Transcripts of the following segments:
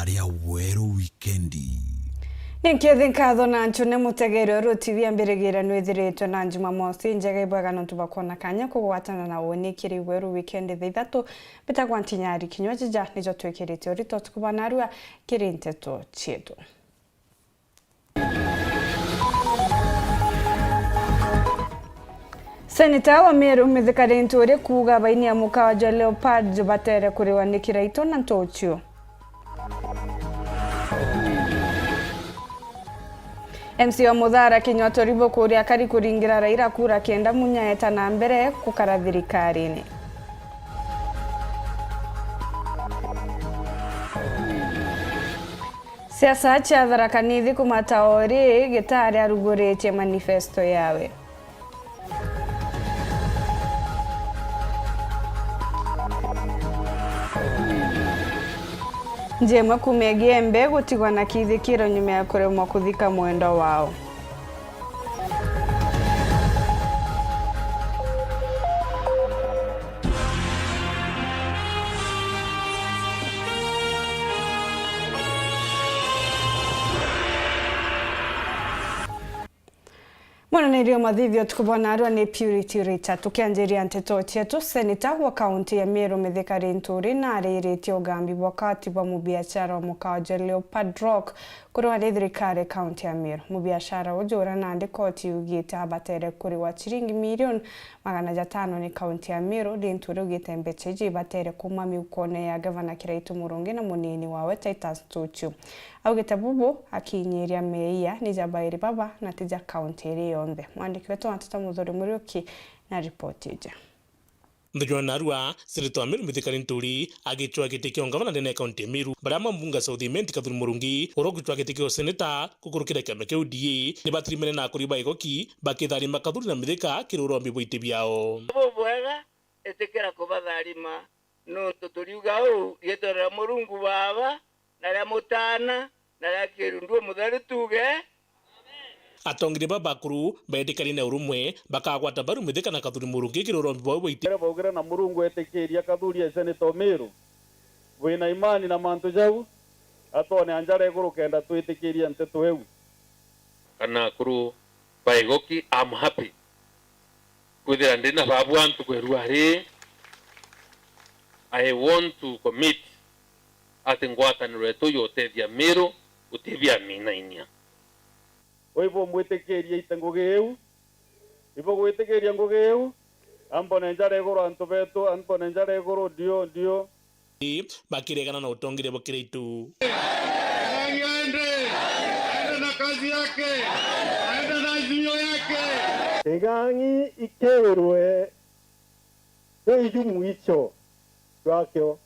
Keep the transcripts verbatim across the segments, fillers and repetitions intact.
ria Weru Wikendi. Ni nkithi nkatho na ncune mutegeri uru T V ambirigira nwithiritwe na Jumamosi njega ibwega nontu bwa kwona kanya kugwatana na uni kiri Weru Wikendi thaa ithatu. Mbitagwa Ntinyari Kinyua, jija nijo twikirite urito tuku bwa narua kiri nteto cietu. Seneta wa Meru Mithika Linturi kuuga baini ya mukawa jwa Leopard jubatere kuriwa ni kiraitu na ntuchu. M C wa Muthara Kinyua Toribo kuuria akari kuringira Raila kura kenda Munya eta na mbere gukara thirikarine. Siasa cia Tharaka Nithi kumata o ri, Gitari aruguritie manifesto yawe. Nji imwe kuuma Igembe gutigwa na kithikiro nyuma ya kuremwa kuthika mwendwa wao. Mwananiri wa mathithi utuku bwa narua ni Purity Richard. Tukianjiria nteto cietu, seneta wa kaunti ya Meru Mithika Linturi naariritie ugambi bwa kati bwa mubiashara wa mukawa jwa Leopard Rock kuriwa ni thirikari kaunti ya Meru. Mubiashara uju uria nandi koti yugite abatere kuriwa ciringi milioni magana jatano ni kaunti ya Meru, Linturi ugite mbecha iji ibatere kuuma miukone ya gavana Kiraitu Murungi na munini wawe Titus Tuchu. Augite bubu akinyiria meia ni ja bairi baba na ti ja kaunti iri yonthe. Mwandiki wetu wa nteto Muthuri Muriuki na ripoti iji. Nthiguru narua, seneta wa Meru Mithika Linturi agicwaa giti kia ungavana ndene ya kaunti ya Meru, baria mambunge South Imenti Kathuri Murungi, uria ugicwaa giti kia useneta gukurukira kiama kia U D A, ni batirimene na akuri ba Igoki bakitharima Kathuri na Mithika kiri urombi bwa iti biao. Bubwega, itikira kubatharima, nontu turiuga uu riitwa ria Murungu Baba, na ria Mutaana, na ria Kirundu Umutheru tuuge. Atongeria baba bakuru beetikania na urumwe bakagwata mbaru Mithika na Kathuri Murungi kiri urombi bwao bwa iti. Kere baugire na Murungu etikiria Kathuri e seneta o Meru. Bwina imani na mantu jau? Atwone anjara iguru kenda twitikiria nteto iu. Kana akuru ba Igoki, I'm happy kwithira ndi na babu antu kwerua ri. I want to commit ati ngwataniro yetu yotethia Meru gutibiaminainia. Ui bumwitikirie ite ngugi iu? Ibugwitikiria ngugi iu? Ambone njara iguru antu betu, ambone njara iguru, ndio, ndio. Bakiregana na utongeria bwa Kiraitu. King'ang'i aende, aende na kazi yake, aende na azimio yake. King'ang'i ikirwe riju mwicho jwakio.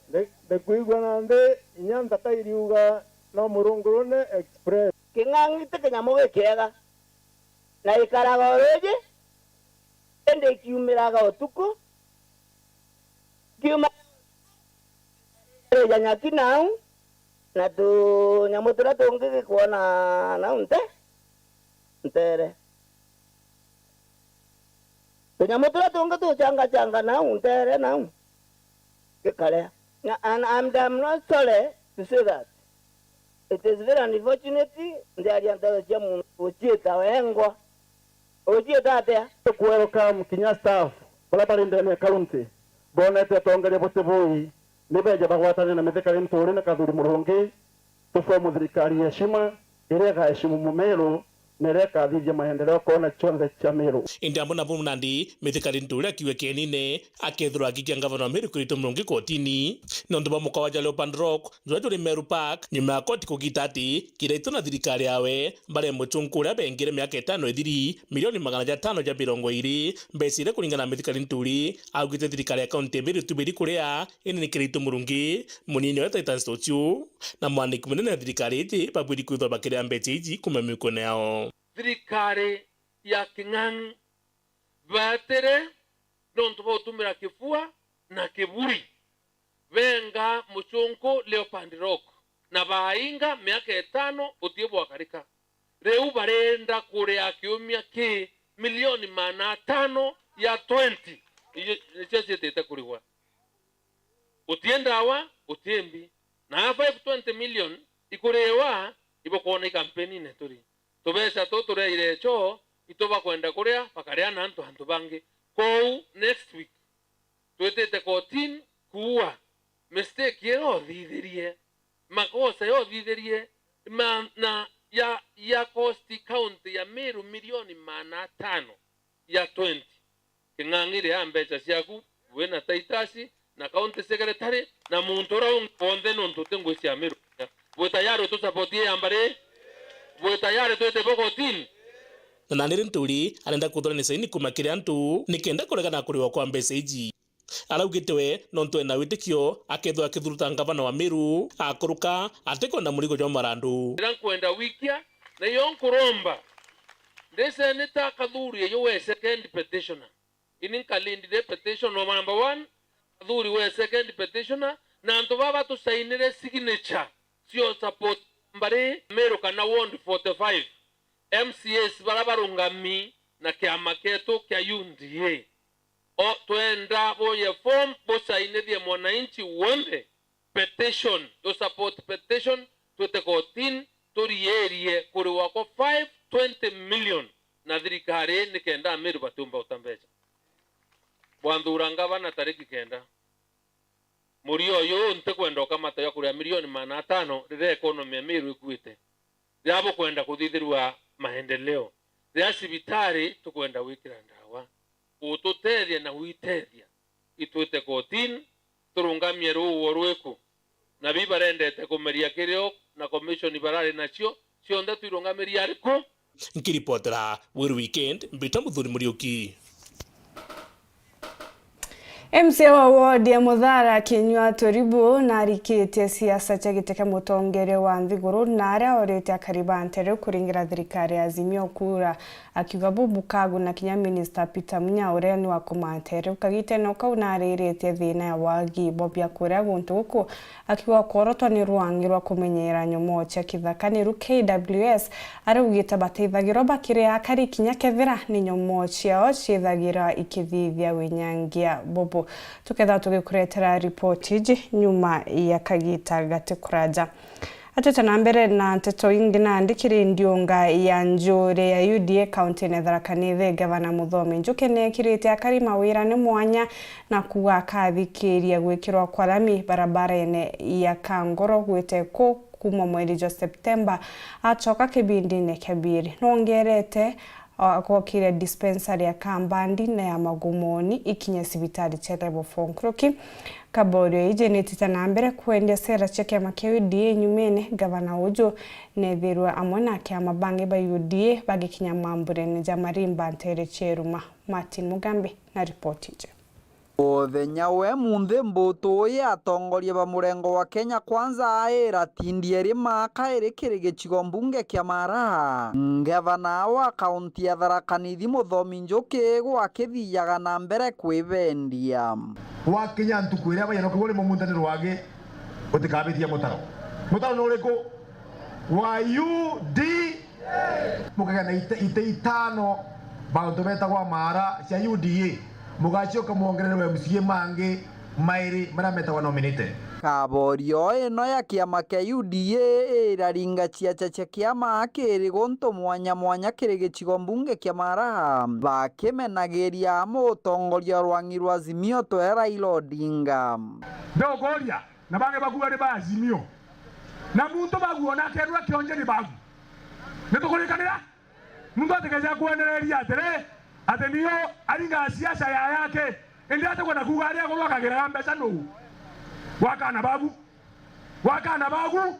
Ndi-, ndikwigua na nthi inya nthaka iriuga no Murungu Rune Express. King'ang'i ti kinyamu gikiega, na ikaraga o ruuji, indi ikiumiraga utuku, kiuma rija nyaki nau, na tunyamu turia tungi gikwona nau nte-, ntere. Tunyamu turia tungi tuchangachanga nau ntere nau gikarea. Na, and, and I'm not sorry to say that. It is very unfortunate, ndiaria nteto cia muntu uciita wengwa. Uciita atia? Ku welcome kinya staff baria bari ndene ya county, bonete utongeria buti bui, ni beeja bagwatane na Mithika Linturi na Kathuri Murungi, tufomu thirikari ya heshima, iria igaheshimu Mumeru, na iria ikathithia maendeleo koona cionthe cia Meru. Indi amwe na bau nandi, Mithika Linturi akiuga kienine, akethirwa akikia ngavana wa Meru Kiraitu Murungi kotini, nontu bwa mukawa jwa Leopard Rock, juria juri Meru Park, nyuma ya koti kugita ati Kiraitu na thirikari yawe bari muchunku uria bengire miaka itano ithiri, milioni magana jatano ja mirongo iiri, mbeca iria kuringana na Mithika Linturi, augite thirikari ya kaunti ya Meru itubiri kuria, indi ni Kiraitu Murungi, munini wa Titus Tuchu, na mwandiki munene wa thirikari iji babwiri kwithirwa bakiria mbeca iji kuuma miukone yao. Thirikari ya King'ang'i baetire nontu bwa gutumira kibua na kiburi, benga muchunku Leopard Rock, na bainga miaka itano utii bwakarika. Riu barenda kuria kiumia ki milioni magana atano ya twenty, icio nicio ciitite kurigwa. Guti ndawa, guti mbi. Na five twenty million ikuriwa, ibukwona ikampenine turi. Tubeca tu tureire cho, itu bakwenda kuria, bakaria na antu, antu bangi. Kou next week, twitite kotini kuua mistake iria uthithirie, makosa ya uthithirie, ma, na ya, ya cost county ya Meru milioni maana atano ya twenty. King'ang'i ria mbeca ciaku, wina Titus na county secretary na muntu uria ungi wonthe, nontu ti ngui cia Meru. Bwi tayari utusapotie ya mbari? Bwi tayari twite bogotini? Na nandi Nturi arenda kuthurania saini kuma kiri antu nikenda kuregana na kuriwa kwa mbeca iji. Araugite we nontu ena witikio akethirwa akithuruta ngavana wa Meru akuruka atikwenda murigo jwa marandu. Ira nkwenda wikia, na iyo nkuromba, ndi Senator Kathuri, iyo we second petitioner. Ini nkalindi ndi petition number one, Kathuri we second petitioner, na antu baba tusainire signature cio support mbari Meru kana ward forty-five, M C As bara barungami na kiama kietu kia U D A. O, twenda buye form, busainithie mwananchi wonthe petition, tu support petition, twite kotini, turiirie kuriwa kwa five twenty million na thirikari nikenda Ameru batiumba uta mbeca. Bwanthura ngavana tariki kenda. Murio uyu ntikwenda ukamata ya kuria milioni maana atano riria economy ya Meru ikuite. Riria bukwenda kuthithirua maendeleo, riria cibitari tukwenda gwikira ndawa, ututethia na gwitethia. Itwite kotini, turungamie ruuo rwiku, na bi barendete kumeria kirio na commission barari nacio, cionthe twirungamirie ariku? Nkiripotera Weru Weekend, mbita Muthuri Muriuki. M C A wa ward ya Muthara Kinyua Turibu narikitie siasa cia giti kia mutongeria wa nthiguru na aria orite akari ba Nteru kuringira thirikari ya Azimio kura, akiuga bu bukaguna kinya minista Peter Munya uria ni wa kumatere. Kagitene kau nariritie thina ya wagi bwa biakuria guntu guku, akiuga kworotwa ni rwangi rwa kumenyera nyomoo cia kithaka niru K W S, araugite bateithagirwa bakiri akari kinya kethira ni nyomoo ciao ciithagirwa ikithithia winyangia bubu. Tukethirwa tugikuretera ripoti iji nyuma ya kagita gati kuraja. Atwite na mbere na nteto ingi, nandi kiri ndiunga ya njuri ya U D A kaunti-ini ya Tharaka Nithi, Gavana Muthomi Njuki neekirite akari mawirane mwanya na kuuga akathikiria gwikirwa kwa lami barabarene ya Kangoro gwite ku kuuma mweri jwa Septemba, acoka kibindine kia biiri. Nongerete, o, agokiria dispensary ya Kambandi na ya Magumoni ikinye cibitari cia Level four nkuruki. Kaborio iji nitite na mbere kwendia sera cia kiama kia U D A nyumene, gavana uju neethirwe amwe na akiama bangi ba U D A bagikinya mamburene ja Marimba nteere cia Iruma. Martin Mugambi na ripoti iji. Muthenya we munthi mbutu uyu atongoria ba murengo wa Kenya Kwanza aira tindi eri maaka iri kiri gicigo mbunge kia Mara. Ngavana wa kaunti ya Tharaka Nithi Muthomi Njuki gwakithiaga na mbere kwibendia. Gwakinya ntuku iria bayanokirwe ni mumunthani rwagi, utikabitia mutaro. Mutaro ni uriku? Wa U D A. Mukagea na ite, ite itano, bantu betagwa Mara cia U D A. Mugacoka mwongererwe M C A mangi mairi maria metagwa nominated. Kaborio ino ya kiama kia U D A iraringa ciaca cia kiama kiri guntu mwanya mwanya kiri gicigo mbunge kia Mara, bakimenagiria mutongoria rwang'i rwa Azimio twe Raila Odinga. Ndogoria, na bangi bakuga ni ba Azimio. Na muntu bagu ona akerwa kionje ni bagu. Nitukurikanira? Muntu atikeja kwenereria atiri, ati nio aringa siasa ya yake, indi atikwenda kuuga aria aguru akagiraga mbeca nuu? Gwakana bagu. Gwakana bagu.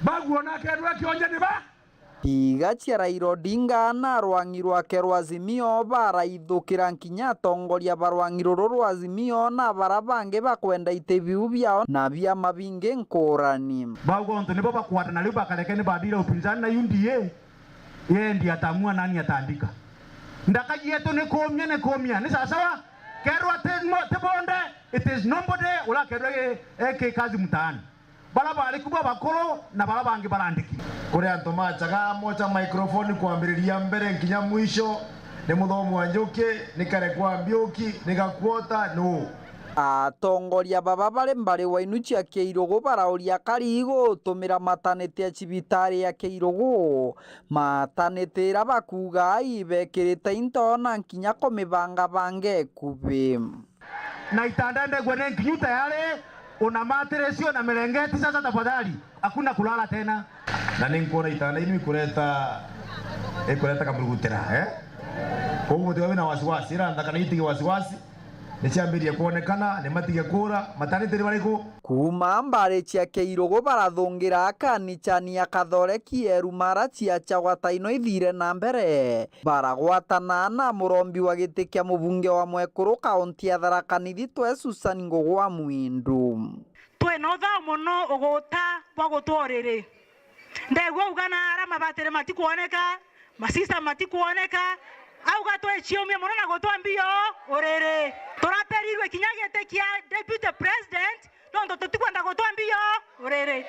Bagu ona akerwa kionje ni ba. Tiga cia Raila Odinga na rwang'i rwake rwa Azimio baraithukira nkinya atongoria ba rwang'i ruru rwa Azimio na bara bangi bakwenda iti biu biao na biama bingi nkurani. Bau gontu nibo bakwatana riu bakareke ni bathira upinzani na U D A. Yeye ndiye ataamua nani ataandika. Ndaka yetu ni kumia, ni kumia. Ni sawasawa? Kerwa ti mo-, ti bonde, it is nobody urakerwa e-, eke kazi mtaani. Bara bari ku babakuru na bara bangi barandiki. Kuri antu machaga mocha microphone kwambiriria mbere nkinya mwisho, ni Muthomi wa Njuki, ni Karekwa Mbiuki, ni Gakwota, nuu? Atongoria baba bari mbari wa inu cia Kiirugu barauria kari gutumira mataniti ya cibitari ya Kiirugu, mataniti ira bakuuga ibekirite into na nkinya kumibangabanga ikubi. Na itanda ndegwa ni nkinyu tayari, unamatire sio na merengeti sasa, tafadhali, hakuna kulala tena. Na ni nkuona itanda inu ikureta, ikureta kamurugutira, eh? Koguo mutiwe wina wasiwasi, ira nthaka ni itige wasiwasi, ni ciambirie kuonekana, ni matige kuura, mataniti ni bariku? Kuuma mbari cia Kiirugu barathungira kanicani ya Kathoreki Erumara ciacagwa ta ino ithire na mbere. Baragwatana na murombi wa giti kia mubunge wa mwekuru kaunti ya Tharaka Nithi twe Susan Ngugi wa Mwindu. Twina uthao mono uguta bwa gutwa uriri. Ndegua uga na ara mabatiri matikwoneka, masista matikwoneka, auga twiciumia mono na gutwa mbio uriri. Turaperirwe kinya giti kia deputy president, nontu tutikwenda gutwa mbio uriri.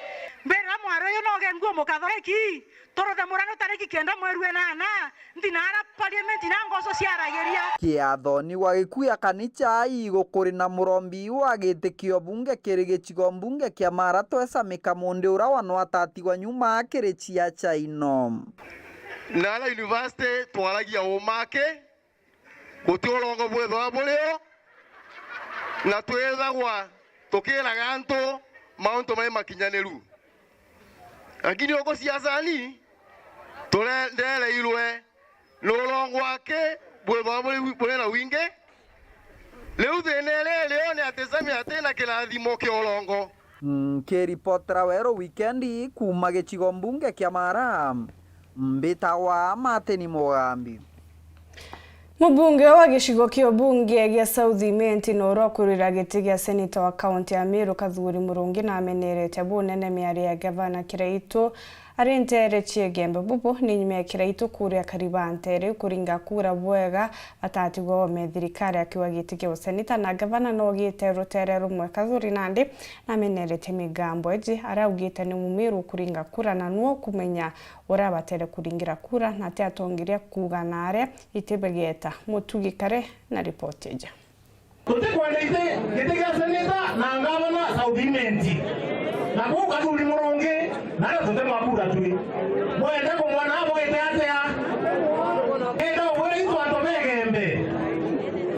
Mbirira mwari uyu noge nguo mukathoreki, turuthe murano tariki kenda mweri wenana, nthi naara parliament na ngoco ciaragiria. Kiathoni gwa gikuya kanicha ii gukuri na murombi wa giti kia ubunge kiri gicigo mbunge kia Mara twe Sami Kamundi ura wanwatatigwa nyuma kiri ciaca ino. Nara university twaragia umaki, guti urongo bwithwa burio, na twithagwa tukiraga antu mauntu mai makinyaniru. Lakini uku siasani, ture-, ndereirwe ni urongo wake bwithwa buri, buri na wingi. Riu thina iria irio ni ati Sami atina kirathimo kia urongo. Nkiripotera Weru Wikendi kuuma gicigo mbunge kia Mara, mbitagwa Martin Mugambi. Mubunge wa gicigo kia ubunge gia South Imenti na uria ukurira giti gia seneta wa kaunti ya Meru Kathuri Murungi namenerete bunene miario ya gavana Kiraitu ari nteere cia Igembe. Bubu ni nyuma ya Kiraitu kuuria akari ba nteere iu kuringa kura bwega batatigwa oome thirikari akiuga giti kia useneta na gavana noogite ruteere rumwe. Kathuri nandi namenerete migambo iji aria augite ni Mumiru kuringa kura na nuo kumenya uria abatere kuringira kura na ati atongeria kuuga na aria itibegeeta. Mutugi Kare na ripoti iji. Tutikwenda iti giti gia seneta na ngavana South Imenti. Na kuu Kathuri Murungi, nario tutimwakura tui. Mwende kumwona abugite atia? Enda ubwire itu antu begembe.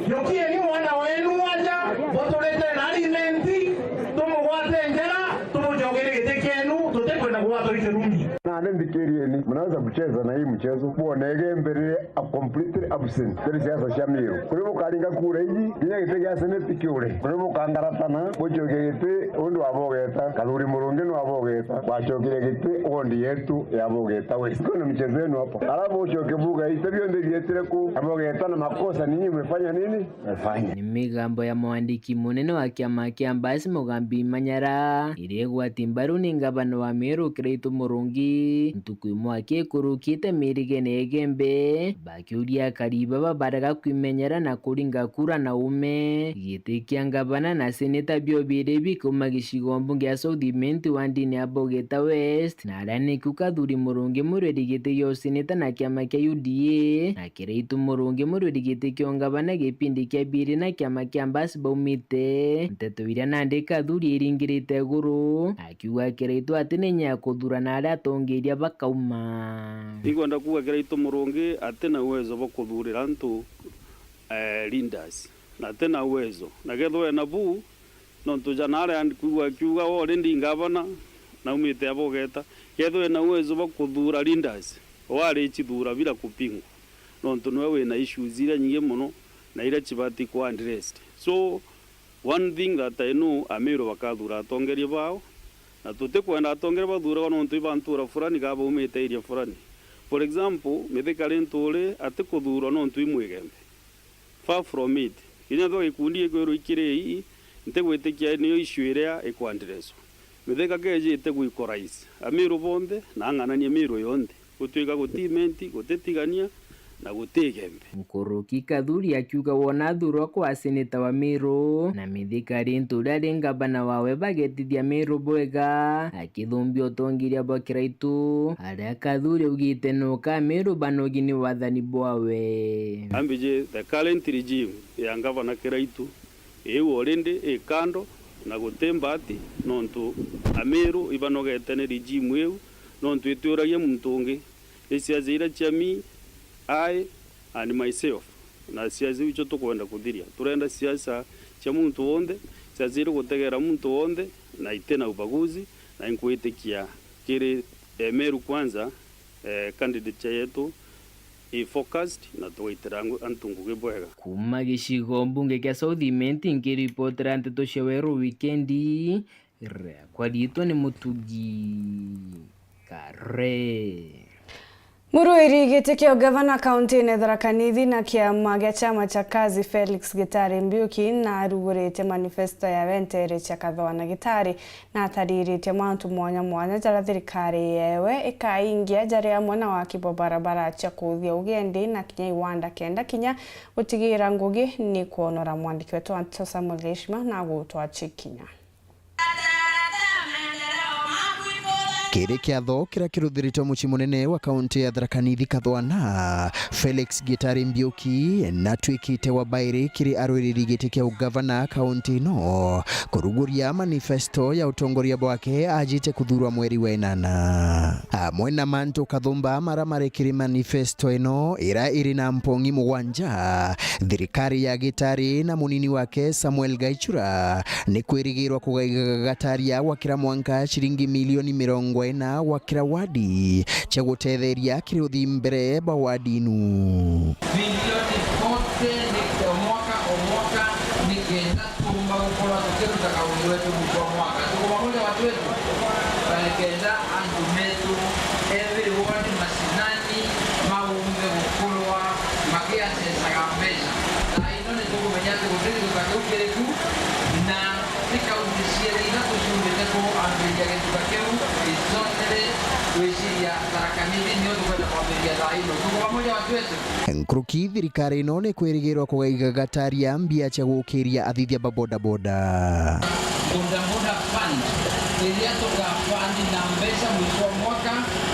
Jukieni mwana wenu aja, buturite na Imenti, tumugwate njara, tumucokerie giti kienu, tutikwenda kugwatwa i kirumi. Nandi nthikirieni, mnaweza kucheza na hii mchezo, bwone Igembe riri a completely absent kiri siasa cia Miru. Kuria bukaringa kura iji, kinya giti gia seneti kiure. Kuria bukangaratana, bucokie giti undu wa Bogeta, Kathuri Murungi ni wa Bogeta, wacokire giti wondi yetu ya Bogeta West. Kwina michezo yenu hapa. Alafu ucoke buga, ite bionthe bietire ku, Abogeta na makosa ninyi umefanya nini? Umefanya. Ni migambo ya mwandiki munene wa kiama kia Mbasi Mugambi Manyara, iria igwati mbaru ni ngavana wa Meru Kiraitu Murungi, ntuku imwe akikurukite mirigene ya Igembe, bakiuria akari baba barega kwimenyera na kuringa kura na ume. Giti kia ngavana na seneta bio biri bikauma gicigo mbunge ya South Imenti wa ndini ya Bogeta West, na aria niku Kathuri Murungi murweri giti gia useneta na kiama kia U D A, na Kiraitu Murungi murweri giti kia ungavana gipindi kia biiri na kiama kia Mbasi baumite. Nteto iria nandi Kathuri iringirite iguru, akiuga Kiraitu ati ni inya ya kuthurana aria atongeria bakauma. Inkwenda kuuga Kiraitu Murungi ati na uwezo bwa kuthurira antu, eh, leaders, na ati na uwezo. Na kethirwa ena buu, nontu jana aria kwigua akiuga already ngavana naumite Abogeta, kethirwa ena uwezo bwa kuthura leaders, wari cithura bila kupingwa, nontu niwe wina issues iria nyingi mono na iria cibati ku addressed. So, one thing that I know, Amiru bakathura atongeria bao, na tutikwenda atongeria bathuragwa nontu iba ntura fulani kana baumite area fulani. For example, Mithika Linturi atikuthurwa nontu i Mwigembe. Far from it. Kinya thwa gikundi gikwirwa ikiri ii, ntigwitikia niyo issue iria ikwaddresswa. Mithika keejite gwi equalize Amiru bonthe na ang'anania Miru yonthe. Gutwika guti imenti, guti tigania, na guti Igembe. Nkuruki Kathuri akiuga wona athurwa kwa seneta wa Miru, na Mithika Linturi ari ngavana wawe bagetithia Miru bwega, akithumbia utongeria bwa Kiraitu, aria Kathuri augite nuka Miru banogi ni wathani bwawe. Ambije the current regime ya ngavana Kiraitu, Iu already i kando na guti mbati, nontu Amiru ibanogete ni regime iu, nontu itiuragia muntu ungi. Ni siasa iria cia me, I and myself, na siasa iu icio tukwenda kuthiria. Turenda siasa cia muntu wonthe, siasa iri gutegera muntu wonthe, na iti na ubaguzi, na inkwitikia kiri, eh, Meru Kwanza, eh, candidate yetu i focused na tugaitira ngu-, antu ngugi bwega. Kuuma gicigo mbunge kia South Imenti, nkiripotera nteto cia Weru Wikendi, riakwa riitwa ni Mutugi Kare. Muruiri giti kia ugavana kauntiine Tharaka Nithi na kiama gia chama cha Kazi, Felix Gitari Mbiuki, na arugurite manifesto yawe nteere cia Kathwa na Gitari, na atariritie mantu mwanya mwanya jaria thirikari yewe ikaingia, jari amwe na waki bwa barabara cia kuuthia ugendi na kinya iwanda kenda kinya gutigira ngugi ni kwonora. Mwandiki wetu wa nteto Samuel Geshima na agutwachi kinya. Kiri kiatho kiria kiruthiritwe mucii munene wa kaunti ya Tharaka Nithi Kathwana, Felix Gitari Mbiuki natwikite wa bairi kiri arwiriri giti kia ugavana kaunti ino, kuruguria manifesto ya utongoria bwake ajite kuthurwa mweri wa inana. Amwe na mantu kathumba mara mari kiri manifesto ino ira iri na mpong'i mugwanja, thirikari ya Gitari na munini wake Samuel Gaichura ni kwirigirwa kugaiga gataria gwa kira mwanka ciringi milioni mirongo ina gwa kira wadi cia gutetheria kiri uthii mbere bwa wadi inu. Milioni forty ni o mwaka, o mwaka, nikenda tuumba gukorwa tukirutaga wira wetu mwisho wa mwaka. Tuko pamoja, watu wetu? Nikenda antu metu every ward mashinani maumbe gukorwa makiacecaga mbeca. Thaa ino ni tukumenya ati gutiri gituka kiu kiri ku, na ni kaunti cieri ithatu ciumite ku ambiria gituka kiu, it's only gwiciria Tharaka Nithi nio tukwenda kwambiria thaa ino. Tuko pamoja, watu wetu? Nkuruki, thirikari ino ni kwirigirwa kugaiga gataria mbia cia gukiria athithia ba bodaboda. Bodaboda fund, iria tugafund na mbeca mwisho wa mwaka,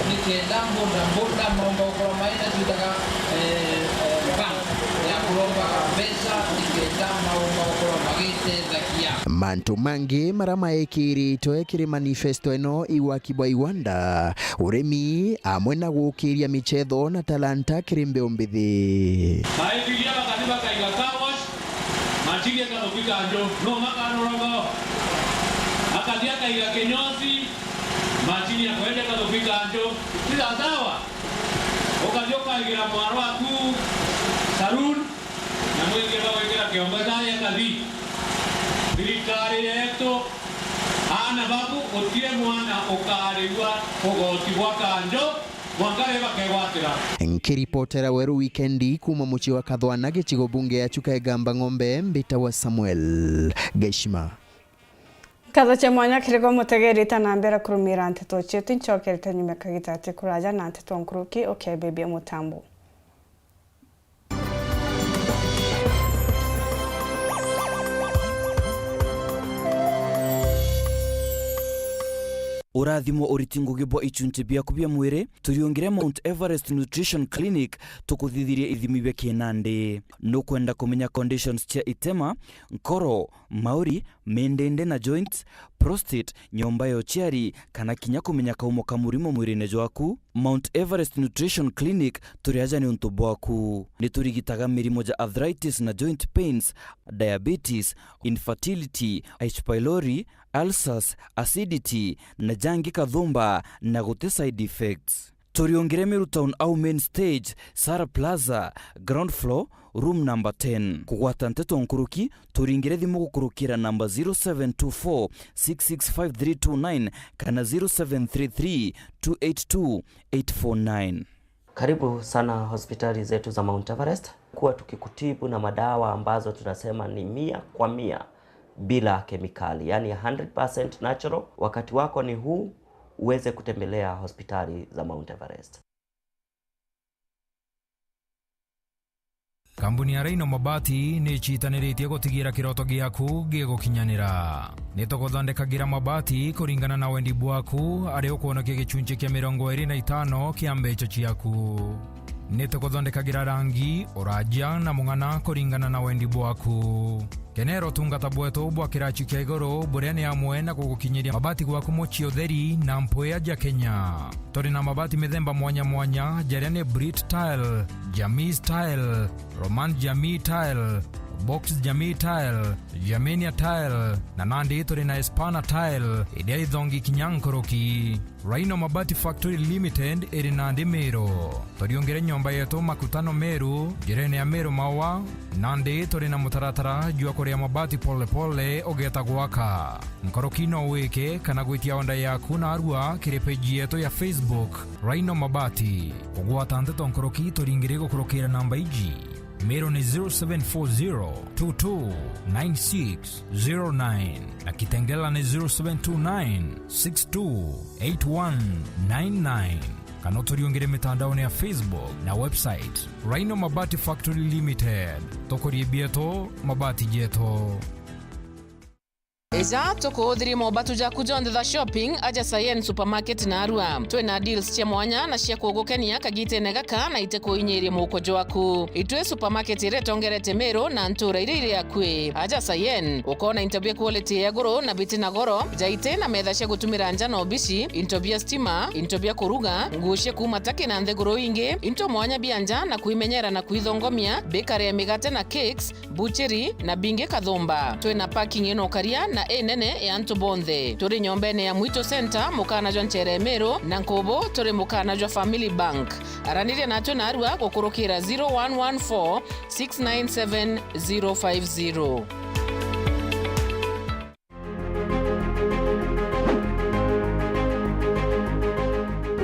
nikenda bodaboda maumba gukorwa maina twitaga, eh, eh, bank ya kurombaga mbeca, nikenda maumba gukorwa magitethagia. Mantu mangi mara maekiritwe kiri manifesto ino i waki bwa iwanda, urimi, amwe na gukiria michetho na talanta kiri mbeu mbithi. Maithiria bakathi bakaiga car wash, macini ikathuki kanju, no makanorogo. Akathi akaiga kinyozi, macini ya kwenda ikathuki kanju. Ti sawa? Ukathi ukaigira mwaro waku saloon, na mwingi bagwikira kiongo chai akathi. Thirikari yetu, aana babu, gutiri mwana ukarigua ugoti bwa kanju, mwanka riria bakegwatira. Nkiripotera Weru Wikendi kuuma mucii wa Kathwana, gicigo bunge ya Chuka Igamba Ng'ombe, mbitawa Samuel Geshima. Nkatho cia mwanya kiri gwe mutegeri, ta na mbere kurumira nteto cietu, ncokerete nyuma kagita ati kuraja na nteto nkuruki, ukebebia mutambo. Urathimo uriti ngugi bwa ichunchi biaku bia mwiri, turiungire Mount Everest Nutrition Clinic tukuthithirie ithimi bia kinandi. Nukwenda kumenya conditions cia itema, nkoro, mauri, mindindi na joints, prostate, nyomba ya uciari, kana kinya kumenya kaumo ka murimo mwirine jwaku? Mount Everest Nutrition Clinic turi aja niuntu bwaku. Ni turigitaga mirimo ja arthritis na joint pains, diabetes, infertility, H. pylori, ulcers, acidity, na jangi kathumba, na guti side effects. Turiungire Meru Town au main stage, Sara Plaza, ground floor, room number ten. Kugwata nteto nkuruki, turingire thimu gukurukira namba zero seven two four six six five three two nine kana zero seven three three two eight two eight four nine. Karibu sana hospitali zetu za Mount Everest. Kuwa tukikutibu na madawa ambazo tunasema ni mia kwa mia bila kemikali, yani hundred percent natural. Wakati wako ni huu, uweze kutembelea hospitali za Mount Everest. Kambuni ya Rhino Mabati ni icitaniritie gutigira kiroto giaku gigukinyanira. Ni tuguthondekagira mabati kuringana na wendi bwaku, ari ukwonokia gicunchi kia mirongo iri na itano kia mbeca ciaku. Ni tuguthondekagira rangi, uraja na mung'ana kuringana na wendi bwaku. Kenera utungata bwetu bwa kirachi kia iguru, buria ni amwe na gugukinyiria mabati gwaku mucii utheri na mpwia ja Kenya. Turi na mabati mithemba mwanya mwanya, jaria ni Brit Tile, Jamii Tile, Roman Jamii Tile, Box Jamii Tile, Germania Tile, na nandi turi na Espana Tile, iria ithongi kinya nkuruki. Rhino Mabati Factory Limited iri nandi Meru. Turiungire nyomba yetu Makutano Meru, njirene ya Meru Maua, nandi turi na mutaratara jwa kuria mabati pole pole ugeeta gwaka. Nkuruki no wike kana gwitia onda yaku narua kiri page yetu ya Facebook, Rhino Mabati. Kugwata nteto nkuruki turingire gukurukira namba iji. Meru ni zero seven four zero two two nine six zero nine na Kitengela ni zero seven two nine six two eight one nine nine. Kana uturiungire mitandaone ya Facebook na website, Rhino Mabati Factory Limited. Tukurie bietu, mabati jetu. Ija tukuuthirie mobatu jaku jonthe ja shopping aja Sayen Supermarket narua. Twina deals cia mwanya na cia kugukenia kagitene gaka na itikuinyirie muuko jwaku. Itwi supermarket iria itongerete Meru na ntuura iria iri akui. Aja Sayen, ukoona into bia quality ya iguru na biti na goro, jaiti na metha cia gutumira nja na obici, into bia stima, into bia kuruga, nguo cia kuuma Turkey na nthiguru ingi, into mwanya bia nja na kwimenyera na kwithongomia, bakery ya migate na cakes, buchiri na bingi kathumba. Twina parking ina ukaria na inene ya antu bonthe. Turi nyombene ya Mwitu Center, mukana jwa nchere Meru, na nkubu turi mukana jwa Family Bank. Araniria natwe narua gukurukira zero one one four six nine seven zero five zero.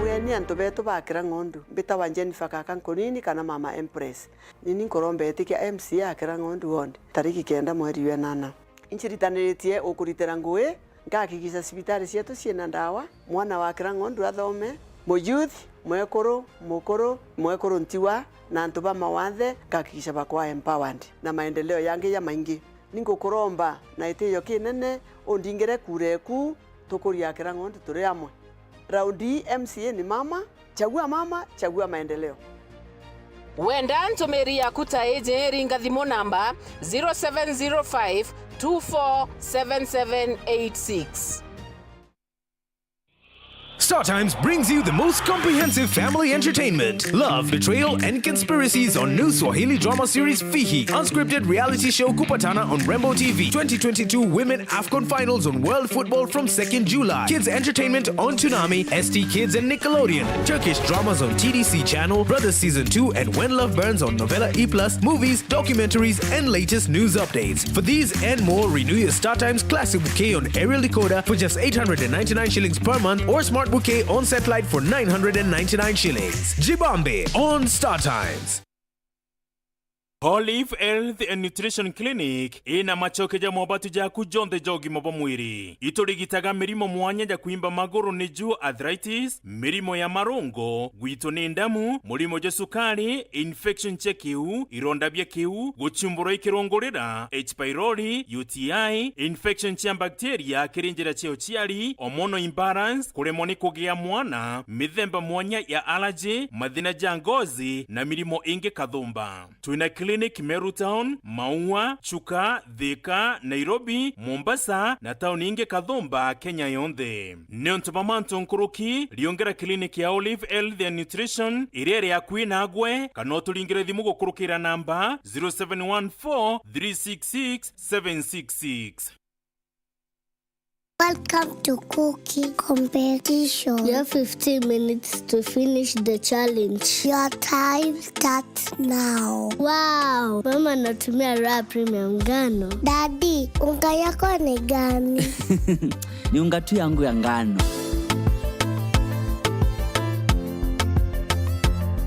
Ugeni antu betu ba Kirang'ondu, mbitawa Jennifer Kaka Nkunini kana Mama Empress. Nini nkuromba itikia M C A a Kirang'ondu ward, tariki kenda mweri wa inana. Inciritaniritie ukuritira ngui, ngakikisha cibitari cietu ciina ndawa, mwana wa Kirang'ondu athome, muyouth, mwekuru, mukuru, mwekuru ntiwa, na antu ba mawathe, ngakikisha bakwa empowered, na maendeleo yangi jamaingi. Ningukuromba na itiyo kinene, undingire kura eku, tukuria Kirang'ondu turi amwe. Raundi ii M C A ni mama, chagua mama, chagua maendeleo. Wenda ntumiri yaku ta iji, ringa thimu namba zero seven zero five two four seven seven eight six. Star Times brings you the most comprehensive family entertainment. Love, betrayal, and conspiracies on new Swahili drama series Fihi. Unscripted reality show Kupatana on Rembo T V. Twenty twenty-two Women AFCON Finals on World Football from second July. Kids entertainment on Toonami, S T Kids, and Nickelodeon. Turkish dramas on T D C Channel, Brothers Season two, and When Love Burns on Novella E plus. Movies, documentaries, and latest news updates. For these and more, renew your Star Times Classic Bouquet on aerial decoder for just eight hundred and ninety-nine shillings per month or Smart Bouquet on satellite for nine hundred and ninety-nine shillings. Jibambe on Star Times. Olive Health and Nutrition Clinic ina machoke ja mobatu jaku jonthe ja ugima bwa mwiri. Iturigitaga mirimo mwanya ja kwimba maguru, niju arthritis, mirimo ya marungo, gwitwo ni ndamu, murimo jwa sukari, infection cia kiu, ironda bia kiu, guchumburwa i kirungurira, H pylori, U T I, infection cia bacteria kiri njira cia uciari, hormonal imbalance, kuremwa ni kugia mwana, mithemba mwanya ya allergy, mathina ja ngozi, na mirimo ingi kathumba. Twina clinic Meru Town, Maua, Chuka, Thika, Nairobi, Mombasa, na tauni ingi kathumba Kenya yonthe. Niuntu bwa mantu nkuruki, riungera clinic ya Olive Health and Nutrition iria iri akui nagwe, kana uturingire thimu gukurukira namba zero seven one four three six six seven six six. Welcome to cooking competition. You have fifteen minutes to finish the challenge. Your time starts now. Wow, mama anatumia Raha Premium ngano. Daddy, unga yako ni gani? Ni unga tu yangu ya ngano.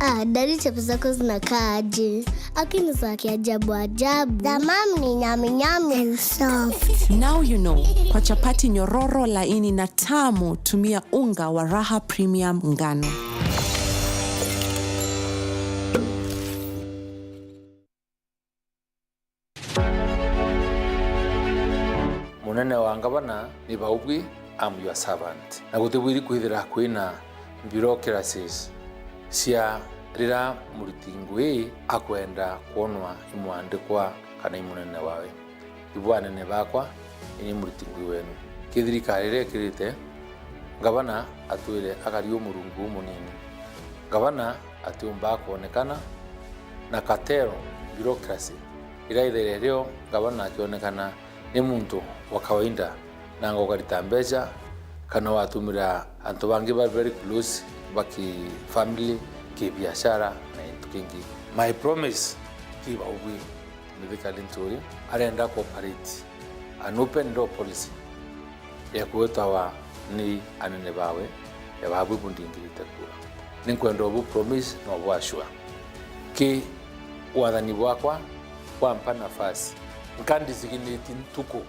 Ah, daddy, chapo zako zinakaa aje? Lakini za kiajabu ajabu. Za mam ni nyami nyami and soft. Now you know, kwa chapati nyororo, laini na tamu, tumia unga wa Raha Premium ngano. Munene wa ngavana ni baubwi, I'm your servant. Na gutibwiri kwithira kwina bureaucracies cia rira muriti ngui akwenda kwonwa i mwandikwa kana i munene wawe. Ibwa anene bakwa, ini muriti ngui wenu. Ki thirikari iria ikirite, ngavana atwire akari umurungu umunini. Ngavana atiumbaa kwonekana, na cartel, bureaucracy, iraithaira rio ngavana akionekana ni muntu wa kawaida, nanga ukarita mbeca, kana watumira antu bangi ba very close, ba ki family, ki biashara, na into kingi. My promise ki baubwi. Mithika Linturi arenda ku operate an open door policy ya kwitawa ni anene bawe, ya babu bundingirite kura. Ninkwenda ubu promise na ubu assure. Ki wathani bwakwa bwampa nafasi, nka designate ntuku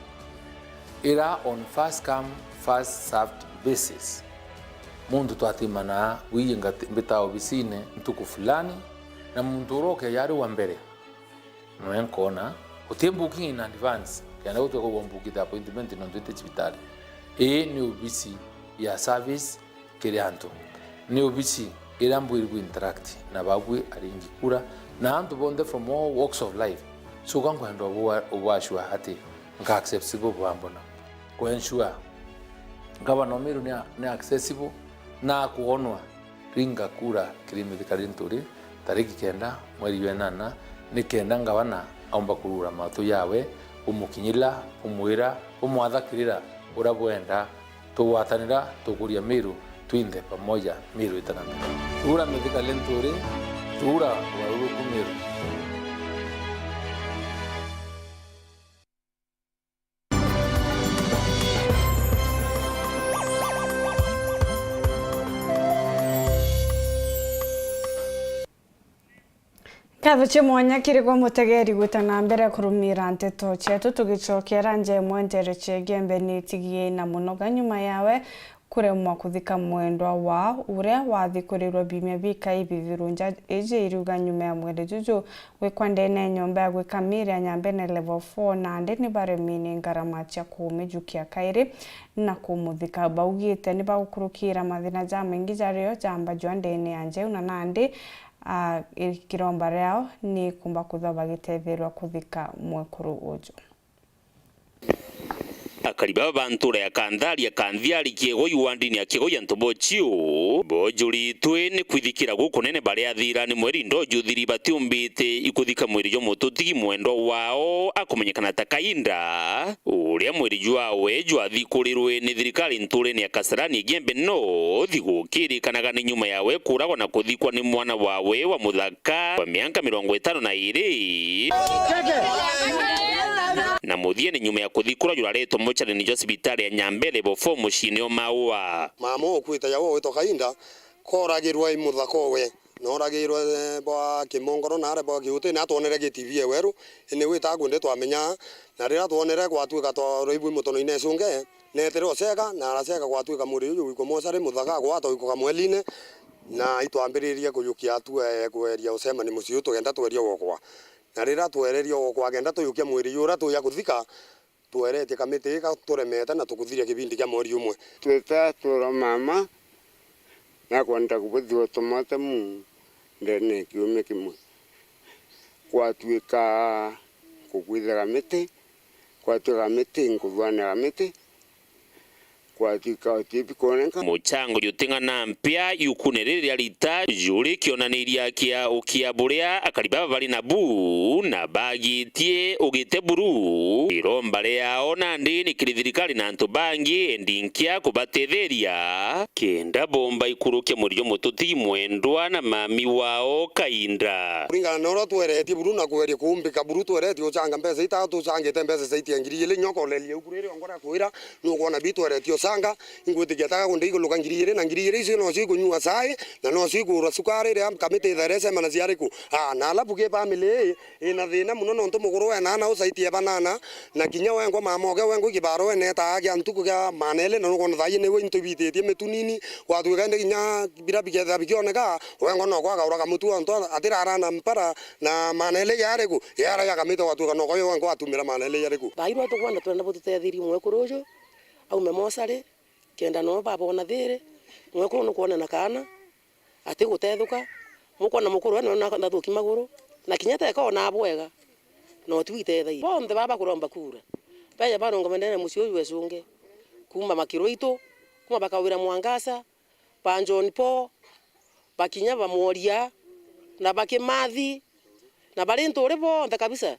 ira on first come, first served basis. Muntu twatimana wiye ngati-, mbita obisine ntuku fulani, na muntu uria ukeja ari wa mbere, Noe nkoona, guti booking in advance, kenda gutwe kugwa mbookite appointment nontu iti cibitari. Ii ni obisi ya service kiri antu. Ni obisi iria mbwirigwe interact na babui aringi kura, na antu bonthe from all walks of life. So, ka nkwenda ubwa-, ubwashua ati nka accessible bwambona. Ku ensure Gavana o Meru ni a-, ni accessible na akwonwa. Ringa kura kiri Mithika Linturi tariki kenda mweri jwa inana, ni kenda ngavana aumba kurura matu jawe, umukinyila, umwira, umwathakirira uria bwenda. Tugwatanira, tukuria Meru, twinthe pamoja, Meru itana mbere. Thuura Mithika Linturi, thuura ugaruruku Meru. Nkatho cia mwanya kiri gwe mutegeri gwita na mbere kurumira nteto cietu, tugicokera nja imwe ntere cia Igembe ni itigie na munoga nyuma yawe kuremwa kuthika mwendwa wao uria wathikurirwe biumia bikai bithiru. Nja iji iriuga nyuma ya mwiri juju gwikwa ndene ya nyomba ya gwika miiri ya Nyambene Level four, nandi ni baremi ni ngarama cia kumijukia kairi na kumuthika. Baugite ni bagukurukira mathina jamaingi jario jamba jwa ndene ya njeu, na nandi, a, kiromba riao ni kumba kwithwa bagitethirwa kuthika mwekuru uju. Akari baba ba ntura ya Kantharia, Kanthiari, Kiegoi, wandini ya Kiegoi ya Ntobochio, bojuritwe ni kwithikira gukunene baria thira ni mweri ndoju thiri batiumbite ikuthika mwiri jwa mututigi mwendwa wao akumenyekana ta Kainda, uria mwiri jwawe jwathikurirwe ni thirikari nturene ya Kasarani Igembe North, gukirikanaga ni nyuma yawe kuragwa na kuthikwa ni mwana wawe wa muthaka wa mianka mirongo itano na iri. Na muthiene nyuma ya kuthikura juraretwe mochari-ini jwa cibitari ya Nyambene Level four muciine o Maua. Mama ukuite yawe witwa Kainda, koragirwe i muthaka owe, na oragirwe, eh, bwa Kimongoro na aria bwa Kiutine, atwonere G T V e weru, indi gwita kwende twamenya, na riria twonere gwatuika twa raibu mutono-ine icunge, neetire ucega, na aracega gwatuika mwiri uju gwikwa mochari, muthaka agwatwa gwikwa kamweli-ine, na itwambiririe kujukia atua ya kweria ucemania mucii uyu tugenda tweria gwokwa. Na riria twererie gwokwa kenda tujukia mwiri uyu uria tuja kuthika, tweretie kamiti ii gaturemete na tukuthiria kibindi kia mweri umwe. Twita tura mama, nakwenda kubuthua tumote mu ndene ya kiumia kimwe. Kwatuika kukwithaga miti, kwatuika miti, nkuthwanira miti, kwatuika utibi kwoneka. Muchango juting'ana mpia iukune riri ria rita juri kionaniria kia ukia buria akari baba bari nabu na bagitie ugite buru. Iromba riao nandi ni kiri thirikari na antu bangi endi nkia kubatetheria kenda bomba ikurukia mwiri jwa mututi mwendwa na mami wao Kainda. Kuringana na uria tweretie buru na kweria kuumbika buru, tweretie uchanga mbeca itatu, uchangite mbeca ciaitia ngiri igiri, nyoka uleria uku riri ongora kwira, nukwona bi tweretie uchanga, ingwitikia taka kunde iguluka ngiri igiri, na ngiri igiri icio nocio ikunyua cai, na nocio ikugura cukari, ria kamiti ithaire cemana ciariku. Ah, na alafu ki family ii, ina thina mono nontu mukuru wena ana ucaitie banana, na kinya wengwa mama oke wengwa kibaro wene etaa kia ntuku kia maana eli, na nukwona thaai niwe into ibititie mitu nini, gwatuika indi kinya bira bikethira bikioneka, wengwa nokwa akauraga mutu ontu atirara na mpara, na maana eli yariku, yara ya kamiti gwatuika nokwa yo wengwa atumira maana eli yariku. Thaai rwa tukwenda twenda bututetherie mwekuru uju, aume mochari, kenda noo babona thiri, mwekuru nukwona na kaana, ati gutethuka, mukwona mukuru we nona nathuki maguru, na kinya teka ona bwega. Na utwi itethagia. Bonthe baba kuromba kura, beja barungame ndene ya mucii uyu wecunge, kuuma Makirwaitu, kuuma bakawira Mwangaza, ba John Paul, bakinya ba Mworia, na ba Kimathi, na bari nturi bonthe kabisa,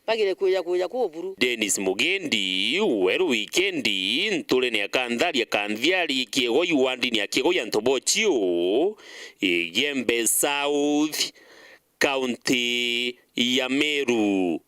bagire kwija, kwija kuu buru. Dennis Mugendi, Weru Wikendi, nturene ya Kantharia Kanthiari, Kiegoi wandini ya Kiegoi ya Ntobochio, Igembe South, kaunti ya Meru.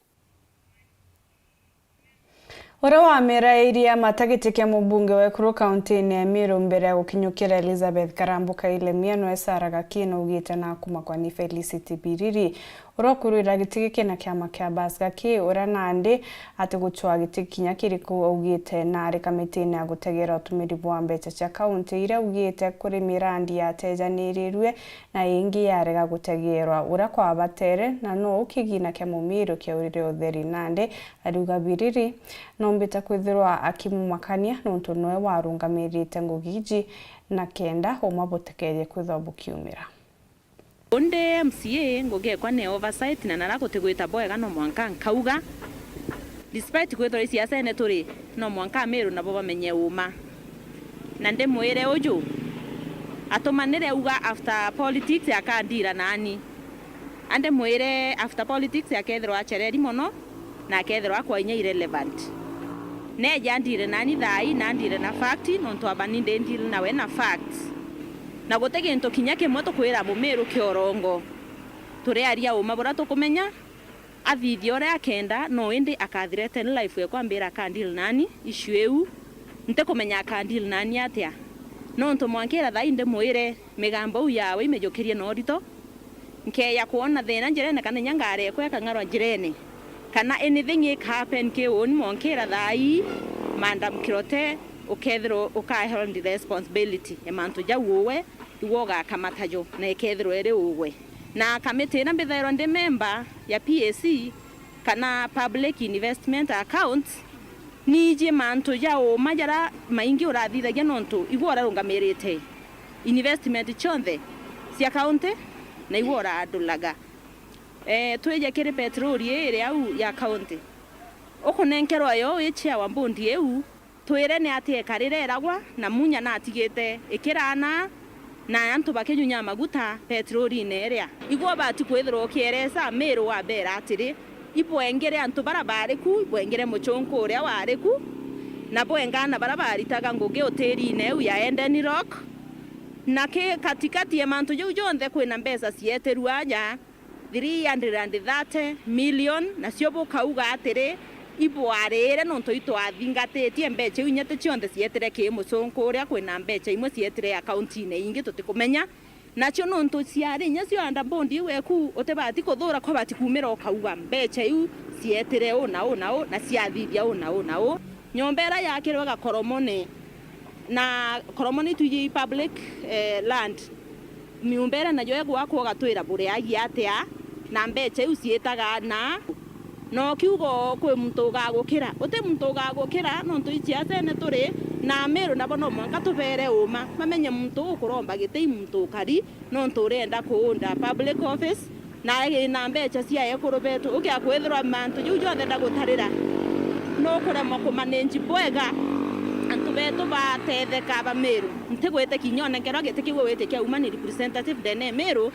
Uria wamirairie amata giti kia mubunge wa ekuru kauntiine ya Meru mbere ya gukinyukira Elizabeth Karambu Kailemia nwe Sarah Gakii naugite na akumakwa ni Felicity Biriri, uria ukurwira giti giki na kiama kia Bas Gakii, uria nandi atigucwaa giti kinya kiriku augite na ari kamitiine ya gutegera utumiri bwa mbeca cia kaunti iria augite kuri mirandi yatejanirirue na ingi yarega gutegeerwa uria kwabatere, na no u kigina kia mumiru kiaurire utheri. Nandi ariuga Biriri noombite kwithirwa akimumakania nontu noe warungamirite ngugi iji na kenda uma butekeerie kwithwa bukiumira. Undi M C A, ngugi ekwa ni oversight, na nara gutigwita bwega no mwanka nkauga, despite kwithirwa i siasene turi, no mwanka Amiru nabo bamenye uma. Na ndimwire uju, atumanire auga after politics akandira nani. Andi mwire after politics akethirwa achereri mono, na akethirwa akwa inya irrelevant. Neeje andire nani thaa ii, na andire na fact, nontu abani ndi deal nawe na facts. Na guti gintu kinya kimwe tukwira mumiru kia urongo. Turiaria uma buria tukumenya, athithia uria akenda, no indi akathreaten life ekwa ambira akandeal nani issue iu. Ntikumenya akandeal nani atia. Nontu mwankira thaa ii ndimwire, migambo iu yawe imijukirie na urito. Nkeeja kwona thina njirene, kana inya ngari ekwa ikang'arwa njirene, kana anything ikahappen ki uuni mwankira thaa ii, Madam Kirote, ukethirwa ukaheld responsibility ya mantu jau uwe, igwe ugakamata jo, na ikethirwa iri ugwe. Na kamiti iria mbithairwa ndi member ya P A C, kana Public Investment Accounts, niiji mantu ja uma jaria maingi urathithagia, nontu igwe urarungamirite investment cionthe cia county, na igwe uraandulaga. Eh, twije kiri petroli ii iri au ya county, ukunenkerwa yo wi chair wa board iu, twire ni atia ikarire iragwa, na munya natigite ikiraana, na antu bakinyunya maguta petrolini iria. Igwe ubati kwithirwa ukieresa Amiru wabeera atiri, ibwengere antu baria baari ku, ibwengere muchunku uria waari ku, na bwengana baria baaritaga ngugi utiirine iu ya Eden Rock. Na ki katikati ya mantu jau jonthe kwina mbeca cietirue aja, three hundred and thirty million, nacio bukauga atiri, ibwariire nontu itwathingatitie mbeca iu inya ti cionthe cietire kii muchunku uria, kwina mbeca imwe cietire akauntiine ingi tutikumenya. Nacio nontu ciari inya cio under board iu eku, utibati kuthuura, kwabati kuumira ukauga mbeca iu cietire uu na uu na uu, na ciathithia uu na uu na uu. Nyomba iria yaakirwe Gakoromone, na Koromone itwiji public, eh, land. Nyomba iria nayo igwakwa ugatwira buriagia atia, na mbeca iu ciitaga na. Na ukiuga kwi muntu ugagukira, uti muntu ugagukira, nontu iciacene turi na Amiru nabo no mwanka tubeere uuma, mamenye muntu ukuromba giti i muntu ukari, nontu urienda kuunda public office, na ina mbeca cia ekuru betu. Ukia kwithirwa mantu jau jonthe ndagutarira, nukuremwa kumanage bwega antu betu batetheka ba Miru. Ntigwitikia inya onenkerwa giti kiu witikia uma ni representative ndene Miru,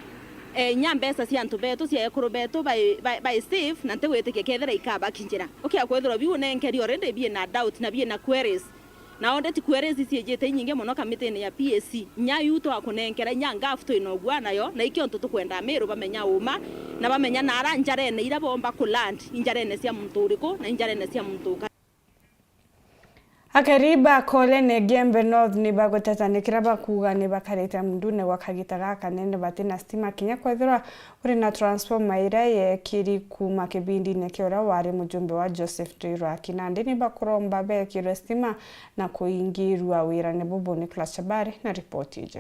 eh, inya mbeca cia antu betu, cia ekuru betu bai, bai, bai safe, na ntigwitikia kethira ikabakinyira. Ukia kwithirwa biu unenkeri already biina doubt na biina queries. Na already queries ciijite inyingi mono kamitine ya P A C. Inya iu twakunenkera, inya ngafu twina ugua nayo, na ikio ntu tukwenda Amiru bamenya uma, na bamenya nara njarene ira bomba kuland, injarene cia muntu uriku, na injarene cia muntu uka. Akari ba Kolene Gembe North ni baguteta ni kira bakuuga ni bakarite mundune gwa kagita gakanene bati na stima kinya kwethirwa kuri na transformer iria yeekiri kuuma kibindine kia uria wari mujumbe wa Joseph Nduirwaki. Nandi ni bakuromba beekirwe stima na kuingirua wirane bubu. Nicholas Chabari na ripoti iji.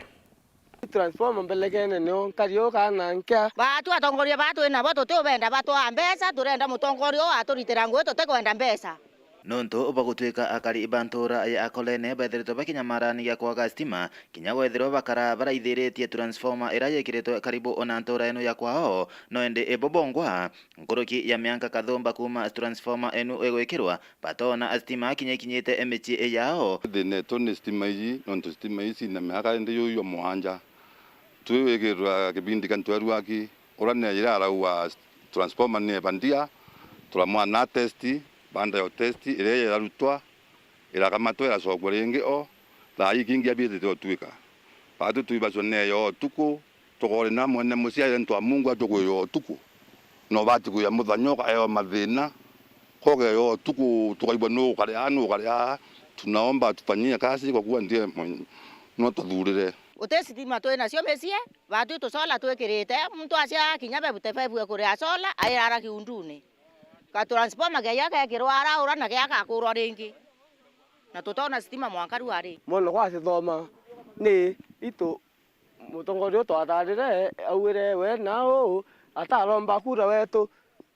Transformer mbelekene nio nkari uu kana nkia. Baatu atongoria baa twi nabo tutiubenda batwaa mbeca, turenda mutongoria uu aturitira ngugi, tutikwenda mbeca. Nontu bwa gutwika akari ba ntuura ya Akolene bethiritwe bakinyamarania kwaga stima, kinya gwethirwa bakara baraithiritie transformer iria yikiritwe karibu ona ntuura inu ya kwao, no indi ibo bongwa nkuruki ya mianka kathumba kuuma transformer inu igwikirwa, batoona stima kinya ikinyite micii yao. Thina yetu ni stima iji, nontu stima iji cina miaka indi yuu ya mwanja. Twi wikirwa kibindi kia ntwerua aki, uria ni aira araua transformer ni ebandia, turamwana test, baada ya test, iria irarutwa, irakamatwa, iracokua ringi o, thaa ii kingi abiitite utwika. Batu twibacwa ni eyo utuku, tukori na mwene mucii aire ntu a Mungu atukwirwa utuku. No bati kwia muthenya ukaewa mathina, kogeyo utuku tukaigua nu ukaria, nu ukaria, tunaomba tufanyie kazi kwa kuwa ndiye mwenye, no tuthurire. Uti sitima twi nacio micii, batu tucola twikirite, muntu acia kinya bebute bebue kuria acola, airara kiunduni. Ka transformer geya gekirwa ara ura na geya gakurwa ringi. Na tutona sitima mwanka riu ari. Mwana gwacithoma ni itu mutongoria utwatarire augire we na uu ataromba kura wetu,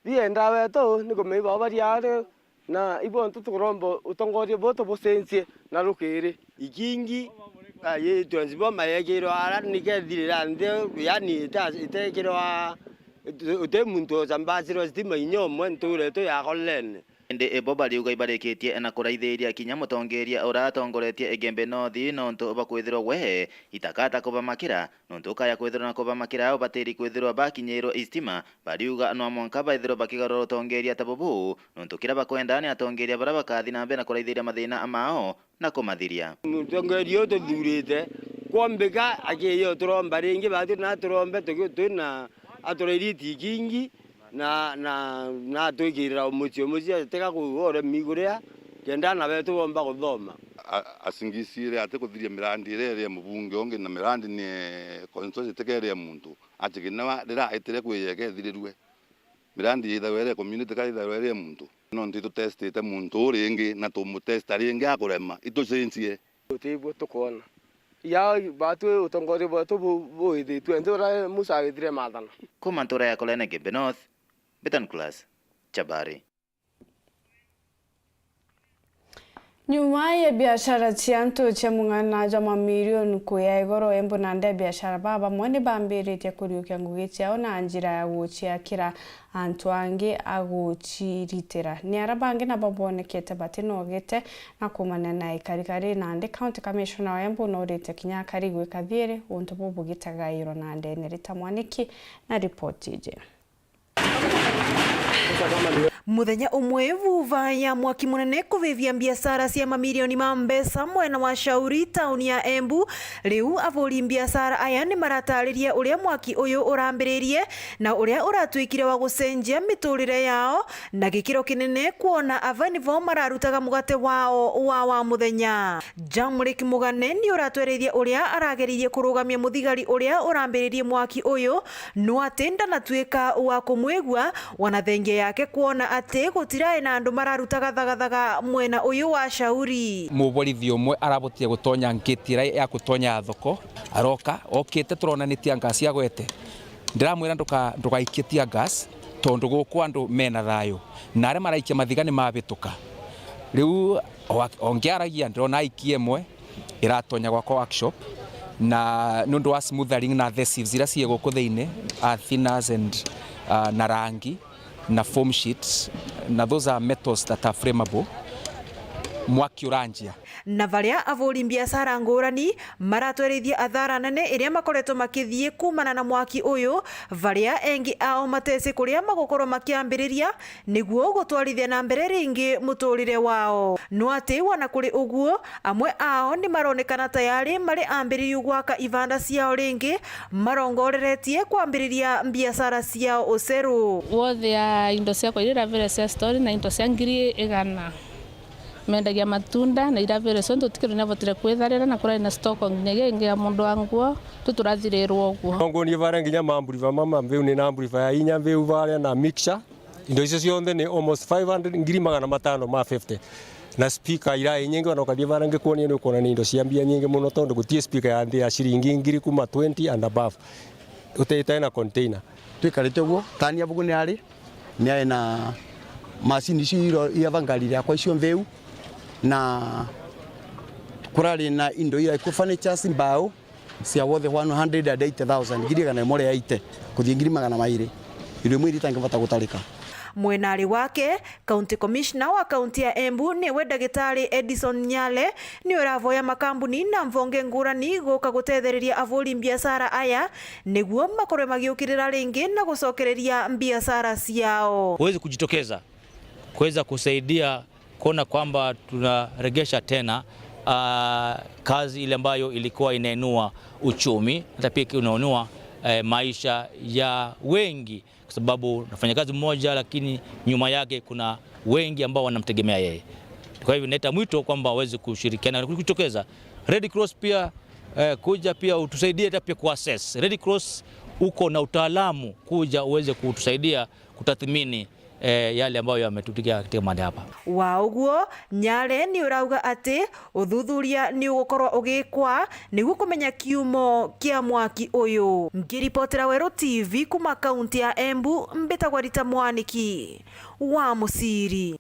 bienda wetu ni kumenya bao bari ari, na ibo ntu tukuromba utongoria buu tubucenjie na rukiri. Ikingi, ah, yi transformer yekirwa ara nikethirira nthi, yani ita-, itekirwa, uti muntu ucambacirwa stima inya umwe ntuura yetu ya Kolene. Indi ibo bariuga ibarikitie na kuraithiria kinya mutongeria uria atongoretie Igembe North, nontu bwa kwithirwa we itakata kubamakira, nontu ukaya kwithirwa na kubamakira ubatiri kwithirwa bakinyirwa i stima. Bariuga no mwanka baithirwa bakigarura utongeria ta bubu, nontu kiria bakwenda ni atongeria baria bakathi na mbere na kuraithiria mathina mao na kumathiria. Mutongeria uyu tuthurite, kwombika akiye uturomba ringi, batu na aturombe tuki-, twina aturairiti ikingi, na, na, na atwikirira umucii, umucii atega kuuga uremi kuria, kenda ana betu bomba kuthoma. A-, acingicire ati kuthiria mirandi iria iri ya mubunge ungi, na mirandi ni constituency itikeri ya muntu. Atiginawa riria aitire kwija ikethirirue. Mirandi yithagwa iri ya community kana yithagwa iri ya muntu. Nontu itutestite muntu uu ringi na tumutesta ringi akurema, itucenjie. Utibwo tukwona. Ya, batwi utongoria bwetu bu-, buithitue nthi uria Musa aithire maathana. Kuuma ntuura ya Kolene Gembe North, Betan Class, Chabari. Nyuma ya biashara cia antu cia mung'ana jwa mamirioni kuya igoro, Embu nandi abiashara baa bamwe ni bambiritie kuriukia ngugi ciao na njira ya guciakira antu angi a guciritira. Ni aria bangi nabo bonekete batinogete na kuumania na ikarikari, nandi County Commissioner wa Embu norite kinya akari gwika thiiri untu buu bugitagairwa na ndene rita mwaniki na ripoti iji. Muthenya umwe, vuva ya mwaki munene kuvivia mbiacara cia mamirioni ma mbeca mwena wa Shauri, tauni ya Embu. Riu avuri mbiacara aya ni maratariria uria mwaki uyu urambiririe na uria uratwikire wa gucenjia miturire yao na gikiro kinene, kwona ava nivo mararutaga mugate wao wa wa muthenya. Jamrick Mugane ni uratwerethia uria arageririe kurugamia muthigari uria urambiririe mwaki uyu, no ati ndanatuika wa kumwigua, wana thengia yake kwona ati gutirae na andu mararutaga thagathaga mwena uyu wa Shauri. Muborithi umwe arabotire gutonya ngiti iria ya gutonya ya thoko, aroka, okite, turona ni tear gas agwete. Ndiramwira nduka-, ndugaikie tear gas, tondu guku andu mena thayu, na aria maraikia mathiga ni mabituka. Riu o-, ongiaragia, ndirona aikia imwe iratonya gwakwa workshop, na nundu wa smoothering na adhesives iria cii guku thiini, ah, thinners and, ah, na rangi, na foam sheets, na those are metals that are flammable, mwaki uranjia. Na varia avuri mbiacara ngurani maratwerithia athara nene iria makoretwo makithii kuumana na mwaki uyu, varia engi ao mateci kuria magukorwo makiambiriria niguo gutwarithia na mbere ringi muturire wao. No ati wana kuri uguo, amwe ao ni maronekana tayari mari ambiririe gwaka ibanda ciao ringi, marongoreretie kwambiriria mbiacara ciao uceru. Worth ya indo ciakwa iria iravire cia store na indo cia ngiri igana. Mendagia matunda na iravire cionthe, utikiri nabotire kwitharira na kurari na stock nginyagia ingi ya mundu wa nguo, tu turathirirwa uguo. Ongonie bara nginya mamburiva mama, mbiu ni na mburiva ya inya, mbiu baria na mixture. Indo icio cionthe ni almost five hundred, ngiri magana matano ma fifty. Na speaker irai nyingi, ona ukathie bara ngikuonia ni ukuona ni indo cia mbia nyingi muno, tondu gutie speaker ya nthi ya ciringi ngiri kuma twenty and above utete na container. Twikarite uguo, tani ya bugu ni ari, ni ari na Macini icio iro-, iria thangarire yakwa icio ntheu, na kurari na indo ira ku furnitures, mbao cia worth one hundred and eighty thousand, ngiri igana rimwe ria eighty kuthii ngiri magana mairi, indo imwe iria itangivota gutarika. Mwenari wake, County Commissioner wa kaunti ya Embu niwe Ndagitari Edison Nyale, ni uravoya makambuni na mvonge ngurani guka gutethereria avuri mbiacara aya niguo makorwe magiukirira ringi na gucokereria mbiacara ciao. Waweze kujitokeza kuweza kusaidia kuona kwamba tunaregesha tena, ah, kazi ile ambayo ilikuwa inainua uchumi, hata pia inainua, eh, maisha ya wengi, kwa sababu nafanya kazi mmoja, lakini nyuma yake kuna wengi ambao wanamtegemea yeye. Kwa hivyo, naleta mwito kwamba waweze kushirikiana na kujitokeza. Red Cross pia, eh, kuja pia utusaidie hata pia kuassess. Red Cross uko na utaalamu, kuja uweze kutusaidia kutathmini, eh, yale ambayo yametukia katika mahali hapa. Wa uguo, Nyale ni urauga ati uthuthuria ni ugukorwa ugikwa niguo kumenya kiumo kia mwaki uyu. Ngiripotera Weru T V kuma kaunti ya Embu, mbitagwa Rita Mwaniki wa Muciri.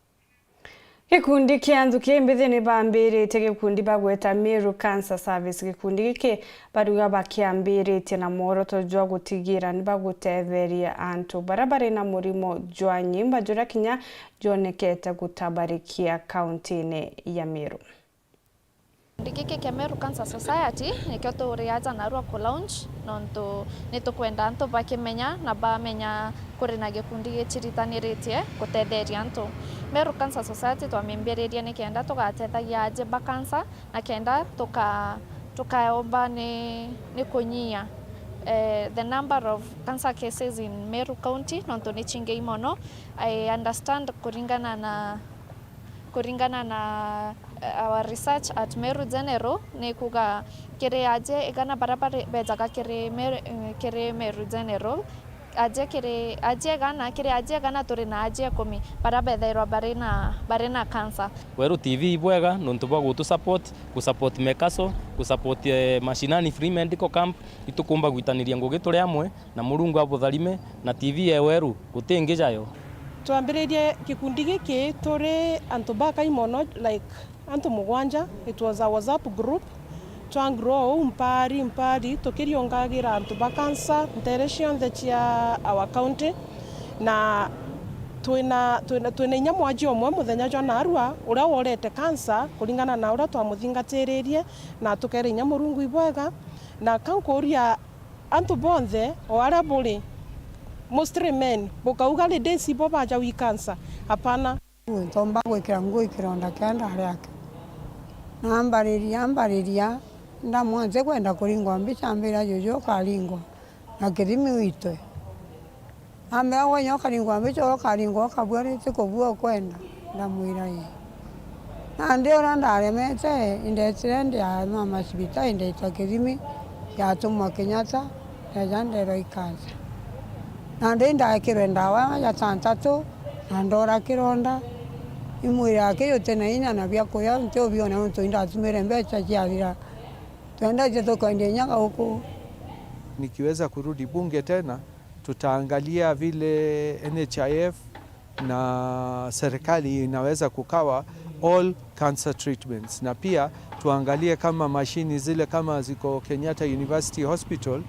Gikundi kia nthuki mbithi ni bambiritie gikundi bagweta Meru Cancer Service. Gikundi giki baruga bakiambiritie na mworoto jwa gutigira ni bagutetheria antu baria bari na murimo jwa nyimba juria kinya jwonekete gutabarikia kauntini ya Meru. Gikundi giki kia Meru Cancer Society nikio turi aja narua ku launch, nontu nitukwenda antu bakimenya na bamenya kuri na gikundi giciritaniritie gutetheria antu. Meru Cancer Society twamimbiririe nikenda tugatethagia aje ba cancer, na kenda tuka-, tukaomba ni, ni kunyia, eh, the number of cancer cases in Meru County, nontu ni cingei mono. I understand kuringana na kuringana na, eh, our research at Meru General, ni kuga kiri aje igana baria bari-, bejaga kiri Meru, eh, kiri Meru General, aje kiri, aje igana, kiri aje igana turi na aje ikumi baria bethairwa bari na, bari na cancer. Weru T V ibwega nontu bwa gutu support, ku support Mekaso, ku support, eh, Mashinani Free Medical Camp. Itukumba gwitaniria ngugi turi amwe, na Murungu abutharime, na T V ya Weru guti ingi jayo. Twambiririe gikundi giki turi antu bakai mono, like, antu mugwanja. It was a WhatsApp group. Twa grow uu mpari mpari, tukiriungagira antu ba cancer ntere cionthe cia our county, na twina, twina, twina inya mwanji umwe muthenya jwa narua uria worete cancer, kuringana na uria twamuthingatiririe, na tukera inya Murungu ibwega. Na kankuria antu bonthe o aria buri, mostly men, bukauga ri days ibo baja wi cancer? Hapana. Ntomba gwikira nguo ikironda kia ndari yake. Na ambariria, ambariria, ndamwona ntikwenda kuringwa mbica, ambira, "Juju ukaringwa na kithimi witwe." Ambira, "Gwe inya ukaringwa mbica, ukaringwa ukabua ri, ti kubua ukwenda?" Ndamwira, "Ii." Nandi uria ndaremete, indetire ndiathama cibitari, ndaitwa kithimi, ndiatumwa Kenyatta, ndeja nderwa i cancer. Nandi ndaekirwe ndawa ya tantatu, na ndora kironda. Imwira, "Aki juti na inya na bia kuria nti ubiona, nontu indatumire mbeca ciathira. Twendetie tukwendia inya gauku." Nikiweza kurudi bunge tena, tutaangalia vile N H I F na serikali inaweza kukawa all cancer treatments, na pia tuangalie kama mashini zile kama ziko Kenyatta University Hospital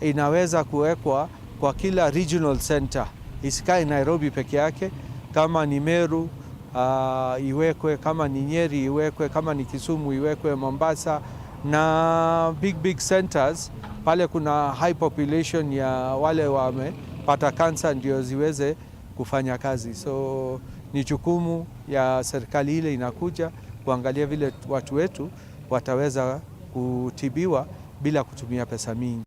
inaweza kuwekwa kwa kila regional center, isikae Nairobi peke yake. Kama ni Meru, ah, iwekwe, kama ni Nyeri iwekwe, kama ni Kisumu iwekwe, Mombasa na big, big centers pale kuna high population ya wale wamepata cancer, ndio ziweze kufanya kazi. So ni jukumu ya serikali ile inakuja kuangalia vile watu wetu wataweza kutibiwa bila kutumia pesa mingi.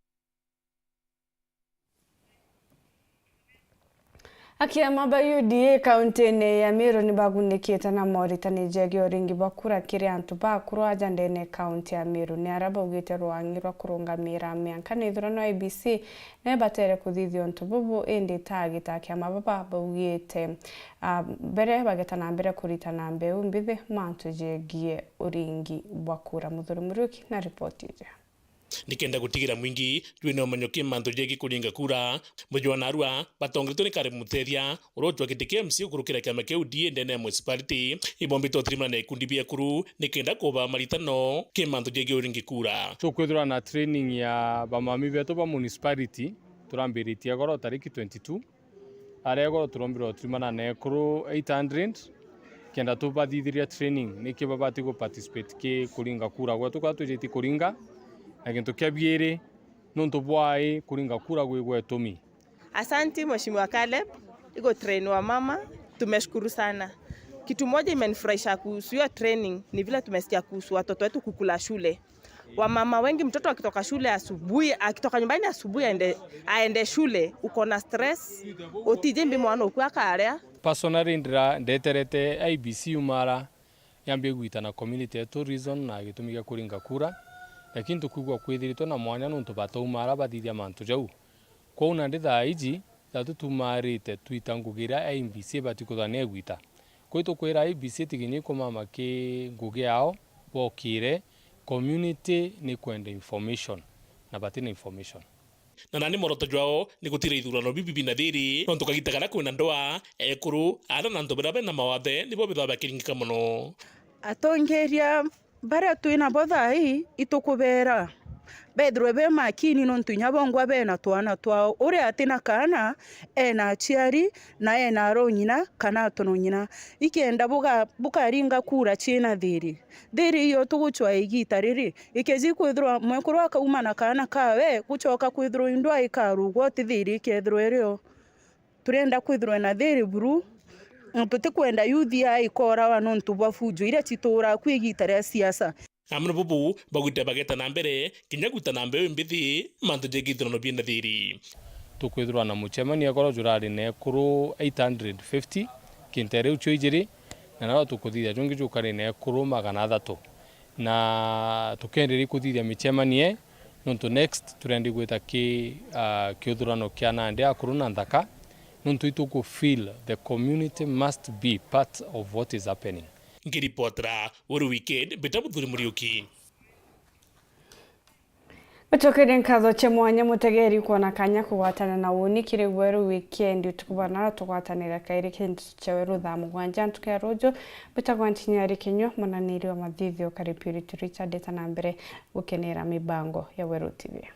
Akiama ba U D A kaunti-ini ya Meru ni bagunikite na moritani jegie uringi bwa kura kiri antu ba akuru aja ndene kaunti ya Meru. Ni aria baugite rwang'i rwa kurungamira mianka na ithurano I E B C ni batere kuthithia untu bubu, indi ta agita akiama baba baugite, ah, mbere bageta na mbere kuritana mbeu mbithi mantu jegie uringi bwa kura. Muthuri Muriuki na ripoti iji. Nikenda gutigira mwingi jwina umenyo ki mantu jegie kuringa kura, mujwa narua batongeretwe ni Caleb Muteethia, uria ucwakite ki M C A ukurukira kiama kia U D A ndene ya municipality, ibombite utirimana na ikundi bia ekuru nikenda kuba maritano ki mantu jegie uringi kura. Tukwithirwa na training ya bamami betu ba municipality, turambiritie goro tariki twenty-two. Aria igoro turombirwe utirimana na ekuru eight hundred, kenda tubathithiria training, niki babati gu participate ki kuringa kura gwetu, kuria twijitie kuringa, na gintu kia biiri, nuntu bwai kuringa kura gwigwa itumi. Asanti Mheshimiwa Caleb, igo train wa mama, tumeshukuru sana. Kitu moja imenifurahisha kuhusu hiyo training ni vile tumesikia kuhusu watoto wetu kukula shule. Wamama wengi, mtoto akitoka shule asubuhi, akitoka nyumbani asubuhi aende, aende shule, uko na stress, utiji mbi mwana uku akaria. Personally, ndira-, ndeterete I E B C yumara yambie gwita na community yetu reason na gitumi gia kuringa kura, lakini tukwigua kwithiritwe na mwanya nontu bataumara bathithia mantu jau. Kwou nandi thaa iji, ja tutumarite twita ngugi iria I E B C ibati kwithirwa ni igwita. Kwou itukwira I E B C tiginya ikumama ki ngugi yao, bokire, community ni kwenda information, na bati na information. Na nandi mworoto jwao ni gutira ithurano bibi bina thiri, nontu kagita karia kwina ndwaa, ekuru, aana na antu baria bena mawathe nibo bithagwa bakiringika mono. Atongeria baria twi nabo thaa ii, itukubeera bethirwe be makini, nontu inya bongwa bena twana twao. Uria atina kaana, ena aciari, na ena arong'ina kana atonong'ina. Ikenda buga-, bukaringa kura ciina thiri. Thiri iyo tugucwaa igiita riri. Ikeji kwithirwa mwekuru akauma na kaana kawe, gucoka kwithirwa indwaa ikarugwa, ti thiri ikethirwa irio. Turenda kwithirwa na thiri buru, na tutikwenda youth ya ikorawa nontu bwa fujo iria cituraa kwi igiita ria siasa. Amwe na bubu bagwite bageta na mbere kinya gwita na mbeu mbithi mantu jegie ithurano biina thiri. Tukwithirwa na mucemanio ekoro jurari na ekuru eight hundred fifty kintere iu cio ijiri, na naro tukuthithia jungi jukari na ekuru magana athatu. Na tukenderia kuthithia micemanio, nontu next turendi gwita ki, ah, kiuthurano kia nandi akuru na nthaka, nontu ituku feel the community must be part of what is happening. Ngiripotera Weru Weekend, mbita Muthuri Muriuki. Gucokeria nkatho cia mwanya mutegeri kwona kanya kugwatana na uni kiri Weru Weekend utuku bwa nara tugwatanira kairi kintu cia Weru thaa mugwanja ntuku ya ruju. Mbitagwa Ntinyari Kinyua, munaniri wa mathithio Karipiri Richard, eta na mbere gukenera mibango ya Weru T V.